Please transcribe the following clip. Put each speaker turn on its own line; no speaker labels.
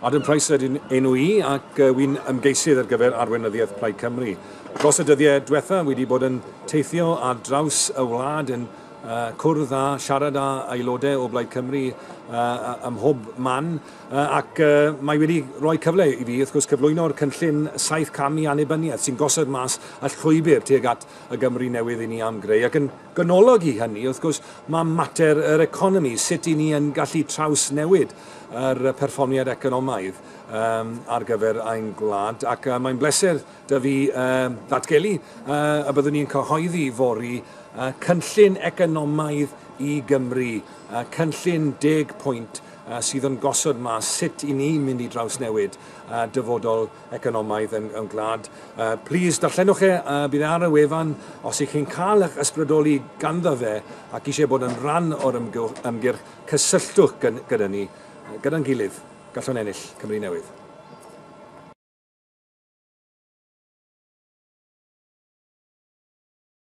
Adam Price ydy'n enw i ac wy'n ymgeisydd ar gyfer arweinyddiaeth Plaid Cymru. Dros y dyddiau diwetha, wedi bod yn teithio ar draws y wlad yn cwrdd a siarad â aelodau o Blaid Cymru ym mhob man ac mae wedi rhoi cyfle i fi, wrth gwrs, cyflwyno'r cynllun 7 cam i annibyniaeth sy'n gosod mas y llwybr tuag at y Gymru newydd i ni am greu. Ac yn ganolog i hynny, wrth gwrs, mae mater yr economi, sut i ni yn gallu trawsnewid yr perfformiad economaidd ar gyfer ein gwlad. Ac mae'n bleser 'da fi ddatgelu y byddwn ni'n cyhoeddi fory cynllun economaidd i Gymru, cynllun 10 pwynt sydd yn gosod mas sut i ni'n mynd i drawsnewid dyfodol economaidd yn gwlad. Plîs, darllenwch e, bydd e ar y wefan. Os ych chi'n cael eich ysbrydoli ganddo fe ac eisiau bod yn rhan o'r ymgyrch, cysylltwch gyda ni. Gyda'n gilydd, gallwn ennill Cymru Newydd.